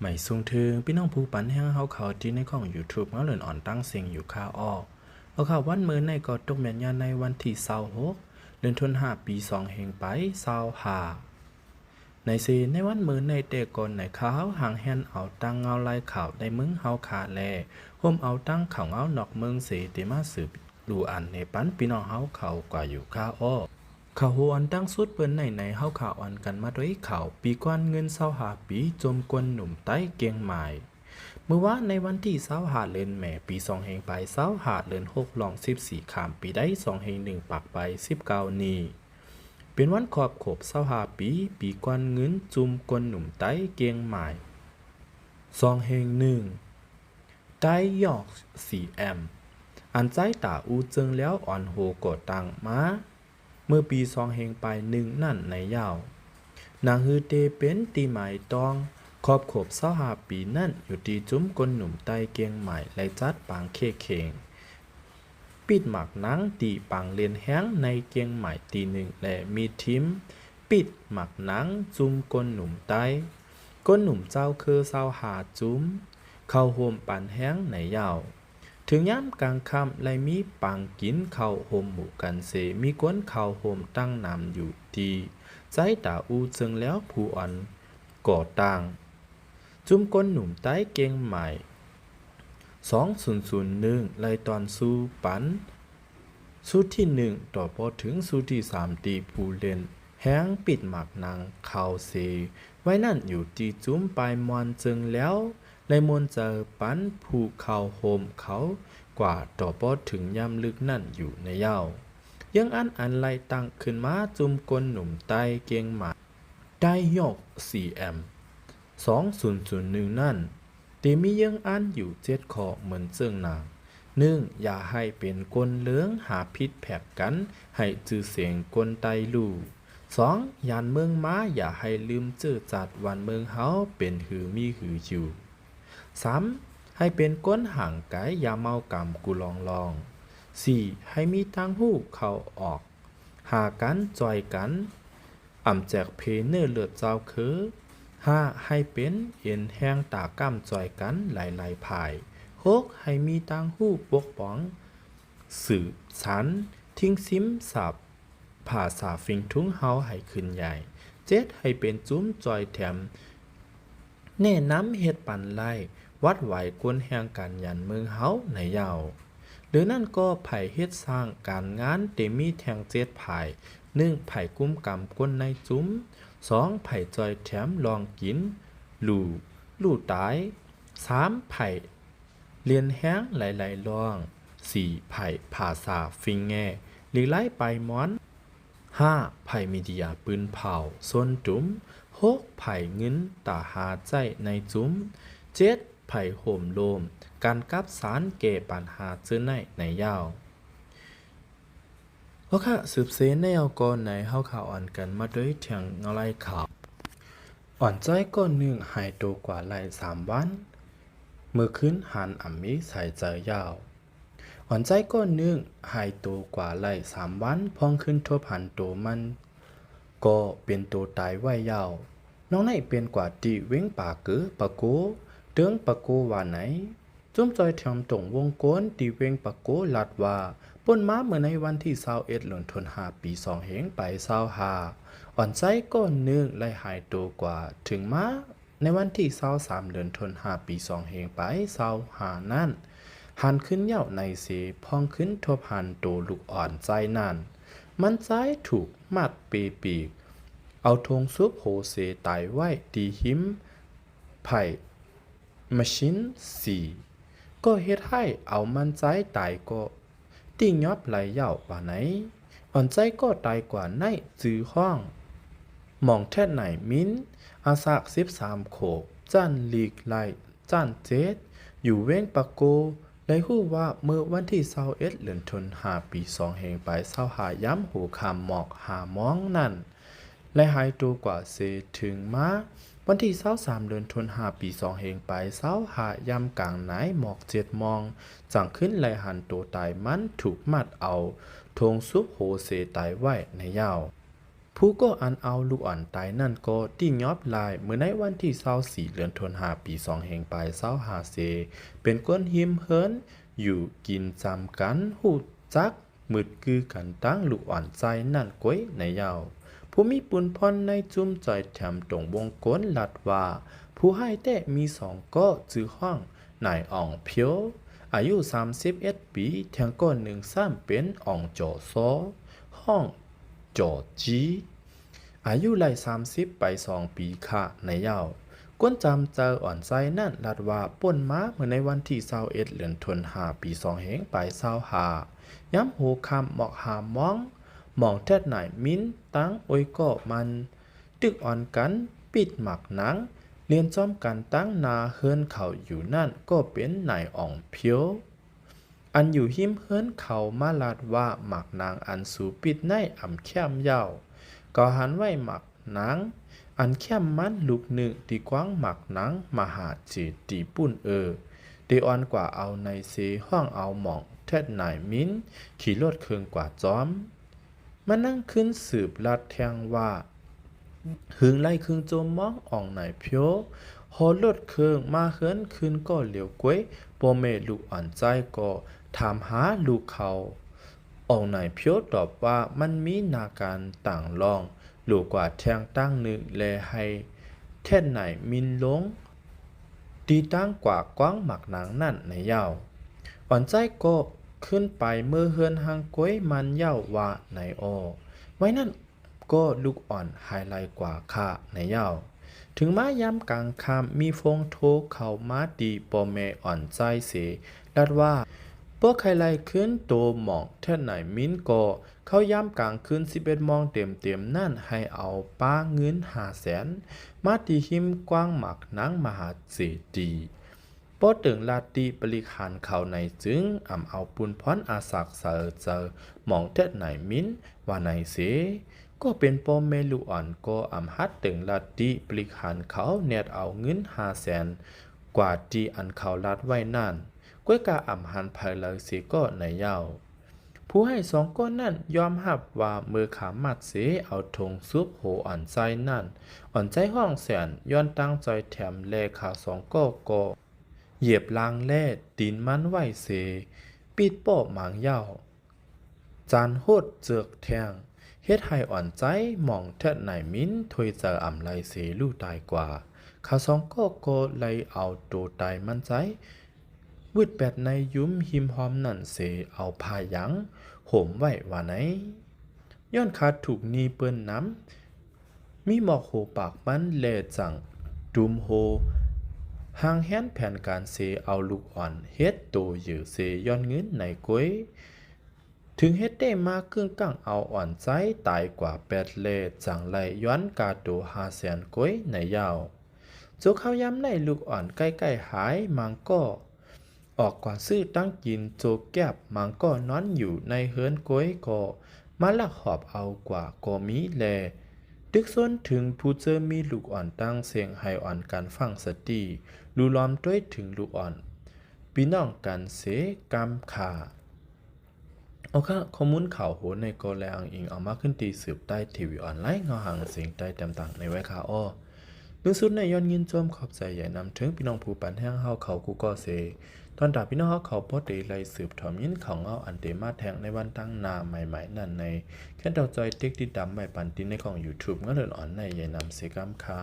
ໄໝສູງເຖິງພີ່ນ້ອງຜູ້ປັນແຮງເຮົາເຂົ້າທີ່ໃນຂອງ YouTube ເງົາເລີນອອນຕ່າງເສັງຢູ່ຄ່າເອາະ. ເອົາຄ່າ ວັນມື້ໃນກໍຕົກແມ່ນຍາມໃນວັນທີຊາວຫົກ ເດືອນທັນວາ ປີສອງເຮງປາຍຊາວຫ້າ ໃນເສ ໃນວັນມື້ໃນແຕ່ກ່ອນໃນ ຂ້າເຮົາຫາງແຮ່ນເອົາຕັ້ງເງົາລາຍຂ່າວໃນເມືອງເຮົາຄ່າ ແລະ ໂຮມເອົາຕັ້ງຂ່າວເງົານອກເມືອງເສ ເຕມາສືບ ດູອັນໃຫ້ປັນພີ່ນ້ອງເຮົາເຂົ້າກວ່າຢູ່ຄ່າເອາະ. ຂ່າວໂຮອັນຕັ້ງສຸດເປີດໃນໃນ ເຮົາຂ້າອ່ອນກັນມາດ້ວຍຂ່າວ ປີກວານເງິນຊາວຫ້າປີ ໂຈມກົນໜຸ່ມໃຕ້ກຽງໝ້າຍ. ເມື່ອວານໃນວັນທີຊາວຫ້າ ເດືອນແມ່ ປີສອງເຮງປາຍຊາວຫ້າ ເດືອນຫົກລ່ອງສິບສີ່ຂ້າມປີໄດ້ ສອງເຮງໜຶ່ງປາກປາຍສິບເກົ້ານີ້ ເປັນວັນຄອບຄົບຊາວຫ້າປີ ປີກວານເງິນຈຸມກົນໜຸ່ມໃຕ້ກຽງໝ້າຍ ສອງເຮງໜຶ່ງ ໄຕຢອກ ຊີແອມ ອັນໃຊ້ຕາອູເຈິງແລ້ວອ່ອນໂຮກໍ່ຕັ້ງມາ ເມື່ອປີສອງເຮງປາຍໜຶ່ງນັ້ນໃນເຍົາະ ໜັງຫືອເຕເປັນທີ່ໝາຍຕ້ອງ ຄອບຄົບຊາວຫ້າປີນັ້ນ ຢູ່ທີ່ຈຸມກົນໜຸ່ມໃຕ້ກຽງໝ້າຍ ໄດ້ຈັດປາງເຄເຄັ່ງ ປິດໝາກໜັງທີ່ປາງເຫຼັ້ນແຮງໃນກຽງໝ້າຍຕີໜຶ່ງ ແລະ ມີທີມປິດໝາກໜັງຈຸມກົນໜຸ່ມໃຕ້ ກົນໜຸ່ມເຈົ້າເຄີຊາວຫ້າຈຸມ ເຂົ້າໂຮມປັນແຮງໃນເຍົາະ. ເຖິງຍາມກາງຄ່ຳ ໄດ້ມີປາງກິນເຂົ້າໂຮມໝູ່ກັນເສ ມີຄົນເຂົ້າໂຮມຕັ້ງນຳຢູ່ທີ່ໃຊ້ຕາອູເຈິງແລ້ວຜູ້ອ່ອນກໍ່ຕັ້ງ ຈຸມກົນໜຸ່ມໃຕ້ກຽງໝ້າຍ ສອງສູນສູນໜຶ່ງ ໄລ່ຕອນສູ່ປັນ ຊຸດທີໜຶ່ງ ຕໍ່ພໍເຖິງຊຸດທີສາມ ທີ່ຜູ້ເຫຼັ້ນແຮງປິດໝາກໜັງເຂົ້າເສ ໄວ້ນັ້ນຢູ່ທີ່ຈຸມປາຍມ່ວນເຈິງແລ້ວ ໄດ້ມ່ວນໃຈປັນຜູ້ເຂົ້າໂຮມເຂົ້າກວ່າ ຕໍ່ພໍເຖິງຍາມລຶກນັ້ນຢູ່ໃນເຍົາະ. ເຍືອງອັນ ອັນໄລ່ຕັ້ງຂຶ້ນມາຈຸມກົນໜຸ່ມໃຕ້ກຽງໝ້າຍ ໄຕຢອກ ຊີແອມ ສອງສູນສູນໜຶ່ງນັ້ນ ເຕມີເຍືອງອັນຢູ່ເຈັດຂໍ້ເໝືອນເຊິ່ງນາງ ໜຶ່ງ ຢ່າໃຫ້ເປັນກົນເລີງຫາຜິດແຜກກັນ ໃຫ້ຊື່ສຽງຄົນໃຕ້ຮູ້. ສອງ ຢ້ານເມືອງມາ ຢ່າໃຫ້ລືມເຈີຈາດບ້ານເມືອງເຮົາເປັນຫືມີຫືຢູ່. ສາມ ໃຫ້ເປັນຄົນຫ່າງໄກ ຢ່າເມົາກຳກຸລອງລອງ. ສີ່ ໃຫ້ມີທາງຮູ້ເຂົ້າອອກ ຫາກັນ ຊ່ອຍກັນ ອຳແຈກເພເນື້ອເລືອດເຈົ້າຄື. ຫ້າ ໃຫ້ເປັນເອັນແຮງຕາກ້າມຊ່ອຍກັນຫຼາຍໆຝ່າຍ. ຫົກ ໃຫ້ມີທາງຮູ້ປົກປ້ອງ ສືບສານ ທິງຊິມສາບ ພາສາຟິງທຸງເຮົາໃຫ້ຂຶ້ນໃຫຍ່. ເຈັດ ໃຫ້ເປັນຈຸມຊ່ອຍແຖມ ແນະນຳເຮັດປັນໄລ່ ວັດໄຫວກົນແຫ່ງການຍານເມືອງເຮົາໃນເຍົາະ. ຫຼືນັ້ນກໍໃຜເຮັດສ້າງການງານເຕມີແທ່ງເຈັດໃຜ. ໜຶ່ງ ໃຜກຸມກຳຄົນໃນຈຸມ. ສອງ ໃຜຊ່ອຍແຖມລອງກິນ ຫຼູ່ ຫຼູ່ຕາຍ. ສາມ ໃຜ ລຽນແຮງຫຼາຍໆລ່ອງ. ສີ່ ໃຜພາສາຟິງແງ່ ຫຼີກໄລ່ປາຍມ່ວນ. ຫ້າ ໃຜມີເດຍປືນເຜົາຊົນຕຸມ. ຫົກ ໃຜເງິນຕາຫາໃຊ້ໃນຈຸມ. ເຈັດ ໃຜໂຮມໂລມ ການກັບສານແກ້ປັນຫາເຈີໃນໃນເຍົາະ. ໂອເຄ ສືບເສແນວກ່ອນໃນ ເຮົາຂ້າອ່ອນກັນມາດ້ວຍທຽງເງົາລາຍຂ່າວ. ອ່ອນໃຈກ້ອນໜຶ່ງຫາຍໂຕກວ່າໄດ້ສາມວັນ ເມື່ອຄືນຫັນອຳມີສາຍໃຈຍາວ. ອ່ອນໃຈກ້ອນໜຶ່ງຫາຍໂຕກວ່າໄດ້ສາມວັນ ພອງຄືນທົບຫັນໂຕມັນກໍເປັນໂຕຕາຍໄວ້ຍາວ. ນ້ອງໃນປ່ຽນກວ່າທີ່ເວງປາເກີ ປາໂກ ເຕີງປາໂກວ່າໃນ. ຈຸມຈອຍແຖມຕົງວົງກົນທີ່ເວງປາໂກລັດວ່າ ປົນມາເມື່ອໃນວັນທີຊາວເອັດ ເດືອນທັນວາ ປີສອງເຮງປາຍຊາວຫ້າ ອ່ອນໃຈກ້ອນໜຶ່ງໄດ້ຫາຍໂຕກວ່າ ເຖິງມາໃນວັນທີຊາວສາມ ເດືອນທັນວາ ປີສອງເຮງປາຍຊາວຫ້ານັ້ນ ຫັນຄືນຍາວໃນເສ ພອງຄືນທົບຫັນໂຕລູກອ່ອນໃຈນັ້ນ ມັນໃຈຖືກມັດເປປີກ ເອົາຖົງຊຸບໂຫເສຕາຍໄວ້ທີ່ຮິມໄພ ມາຊິນສີ່ ກໍເຮັດໃຫ້ເອົາມັນໃຈຕາຍກໍຕິຍອບໄລຍາວວ່າໃນ. ອ່ອນໃຈກໍຕາຍກວ່າໃນຈື່ຫ້ອງ ໝອງແທດໄນມິນ ອາສາກສິບສາມໂຂບ ຊັ້ນລີກໄລ່ຊັ້ນເຈັດ ຢູ່ເວງປາໂກ ໄດ້ຮູ້ວ່າເມື່ອວັນທີຊາວເອັດ ເດືອນທັນວາ ປີສອງເຮງປາຍຊາວຫ້າ ຍາມຫົວຄ່ຳໝອກຫ້າໂມງນັ້ນ ໄດ້ຫາຍໂຕກວ່າເສ ເຖິງມາວັນທີຊາວສາມ ເດືອນທັນວາ ປີສອງເຮງປາຍຊາວຫ້າ ຍາມກາງນາຍໝອກເຈັດໂມງ ຈັ່ງຄືນໄດ້ຫັນໂຕຕາຍມັນຖືກມັດເອົາຖົງຊຸບໂຫເສຕາຍໄວ້ໃນຍາວ. ຜູ້ກໍ່ອັນເອົາລູກອ່ອນຕາຍນັ້ນກໍຕິຍອບລາຍ ເມື່ອໃນວັນທີຊາວສີ່ ເດືອນຖົນຫ້າ ປີສອງພັນປາຍຊາວຫ້າເສ ເປັນຄົນຮິມເຮືອນຢູ່ກິນຈຳກັນ ຮູ້ຈັກ ມືດກືກັນຕັ້ງລູກອ່ອນຊາຍນັ້ນກ້ວຍໃນເຍົາ. ຜູ້ມີປຸນພອນໃນຊຸມຈອຍແຖມຕົງວົງກົນລັດວ່າ ຜູ້ຮ້າຍແທ້ມີສອງກໍ ຊື່ຮ້ອງນາຍອ່ອງພຽວ ອາຍຸສາມສິບເອັດປີ, ແທງກໍໜຶ່ງຊ້ຳເປັນອ່ອງຈໍຊໍ ຮ້ອງຈໍຈີ ອາຍຸໄລ່ສາມສິບປາຍສອງປີຄະໃນເຍົາ. ຄົນຈຳເຈີອ່ອນຊາຍນັ້ນລັດວ່າ ປົນມາເມື່ອໃນວັນທີຊາວເອັດ ເດືອນຖົນຫ້າ ປີສອງພັນປາຍຊາວຫ້າ ຍາມຫົວຄ່ຳໝອກຫ້າໂມງ ໝອງແທດນາຍມິນ ຕັ້ງໂອຍກໍມັນ ຕຶກອ່ອນກັນປິດໝາກໜາງ ລຽນຊອມກັນຕັ້ງໜ້າເຮືອນເຂົາຢູ່ນັ້ນ ກໍເປັນນາຍອ່ອງພຽວ ອັນຢູ່ຮິມເຮືອນເຂົາມາລັດວ່າ ໝາກໜາງອັນສູປິດໃນອຳແຄ້ມເຍົາ. ເຂົາຫັນໄວ້ໝາກໜາງອັນແຄ້ມມັນລູກໜຶ່ງ ທີ່ກວ້າງໝາກໜາງມະຫາເຈດີປຸ້ນເອີ ໄດ້ອ່ອນກວ່າເອົາໃນເຊ ຮ້ອງເອົາໝອງແທດນາຍມິນຂີ່ລົດເຄື່ອງກວ່າຈອມ. ມານັ່ງຄືນສືບລັດແທງວ່າ ເຖິງໄລ່ເຄິ່ງຊົ່ວໂມງ ອ່ອງນາຍພຽວ ຫໍ່ລົດເຄື່ອງມາເຮືອນຄືນກໍຫຼຽວກ້ວຍ ພໍ່ແມ່ລູກອ່ອນຊາຍກໍຖາມຫາລູກເຂົາ. ອ່ອງນາຍພຽວຕອບວ່າ ມັນມີໜ້າການຕ່າງລ່ອງ ຫຼູກວ່າແທງຕັ້ງໜຶ່ງ ແລະ ໃຫ້ແທດນາຍມິນລົງ ທີ່ຕັ້ງກວ່າກວ້າງໝາກໜາງນັ້ນໃນເຍົາ. ອ່ອນຊາຍກໍຂຶ້ນໄປເມືອເຮືອນຮ່າງກ້ວຍມັນເຍົາວ່າໃນອໍ ໄວ້ນັ້ນກໍລູກອ່ອນຫາຍໄລ່ກວ່າຄະໃນເຍົາ. ເຖິງມາຍາມກາງຄ່ຳ ມີໂຟນໂທເຂົ້າມາທີ່ພໍ່ແມ່ອ່ອນຊາຍເສ ລັດວ່າ ບໍ່ໃຄໄລ່ຄືນໂຕໝອງແທດນາຍມິນກໍ ເຂົ້າຍາມກາງຄືນສິບເອັດໂມງເຕັມໆນັ້ນ ໃຫ້ເອົາປາເງິນຫ້າແສນ ມາທີ່ຮິມກວ້າງໝາກໜາງມະຫາເຈດີ. ພໍເຕີງລັດຕິປະລິກຫານເຂົາໃນຈຶ່ງ ອຳເອົາປຸນພອນອາສັກສາເຈີໝອງແທດນາຍມິນວ່າໃນເສ ກໍເປັນພໍ່ແມ່ລູກອ່ອນກໍອຳຫັດເຕີງລັດຕິປະລິກຫານເຂົາ ແນດເອົາເງິນຫ້າແສນກວ່າທີ່ອັນເຂົາລັດໄວ້ນັ້ນ ກ້ວຍກະອຳຫັນໃຜເລີຍເສກໍໃນເຍົາ. ຜູ້ຮ້າຍສອງຄົນນັ້ນຍອມຮັບວ່າເມື່ອຂາມັດເສ ເອົາຖົງຊຸບໂຫອ່ອນຊາຍນັ້ນ ອ່ອນຊາຍຮ້ອງແສນ ຍ້ອນຕັ້ງຈອຍແຖມ ແລະ ຂາສອງກໍກໍຢຽບລາງແລຕີນມັນໄວ້ເສ ປິດເປາະໝາງເຍົາ ຈານໂຫດເຈີກແທງ ເຮັດໃຫ້ອ່ອນຊາຍໝອງແທດນາຍມິນ ຖອຍໃຈອຳໄລເສ ລູຕາຍກວ່າ. ຂາສອງກໍກໍໄລ່ເອົາໂຕຕາຍມັນໃຈ ວືດແປດໃນຢຸມຮິມຮ່ອມນັ້ນເສ ເອົາຜ້າຢາງໂຫມໄວ້ວ່າໃນ ຍ້ອນຂາດຖືກໜີ້ເປີ້ນນຳ ມີໝອກໂຫປາກມັນ ແລະ ຈັ່ງຕຸມໂຫຮ່າງແຮນແຜນການເສ ເອົາລູກອ່ອນເຮັດໂຕເຢີເສ ຍ້ອນເງິນໃນກ້ວຍ. ເຖິງເຮັດແຕ່ມາກຶ້ງກັ້ງເອົາອ່ອນຊາຍຕາຍກວ່າແປດແລ ຈັ່ງໄລ່ຍ້ອນກາໂຕຫ້າແສນກ້ວຍໃນເຍົາ. ໂຈເຂົ້າຍາມໃນລູກອ່ອນໃກ້ໆຫາຍ ມັງກໍອອກກວ່າຊື້ຕັ້ງກິນ ໂຈແກັບມັງກໍນອນຢູ່ໃນເຮືອນກ້ວຍກໍມາລັກຫອບເອົາກວ່າກໍມີແລ ຕຶກຊົນເຖິງຜູ້ເຈີມີລູກອ່ອນຕ່າງເສັງ ໃຫ້ອ່ອນກັນຟັງສະຕິ ລຸລອມໂຕຍເຖິງລູກອ່ອນ ພີ່ນ້ອງກັນເສກ້ຳຄ່າ. ເອົາຄະ ຂໍ້ມູນຂ່າວໂຫໃນກໍແລອ້າງອີງເອົາມາຂຶ້ນທີ່ສືບໃຕ້ ທີວີອອນລາຍ ເງົາຫາງສຽງໃຕ້ ຕາມຕ່າງໃນໄວ້ຄ່າອໍ. ໜຶ່ງສຸດໃນຍ້ອນຍິນຊົມຂອບໃຈໃຫຍ່ນຳເຖິງພີ່ນ້ອງຜູ້ປັນແຮງເຮົາເຂົ້າຄູ່ກໍເສ ຕ້ອນຕາພີ່ນ້ອງເຮົາເຂົ້າພໍໄດ້ໄລ່ສືບຖອມຍິນຂ່າວເງົາອັນເຕມາແທງໃນວັນຕັ້ງໜ້າໃໝ່ໆນັ້ນໃນ ແຄນເຕົ້າຈອຍຕິກຕິດຕາມໄວ້ປັນຕິດໃນຂອງ YouTube ເງົາເລື່ອນອອນໃນໃຫຍ່ນຳເສກ້ຳຄ່າ.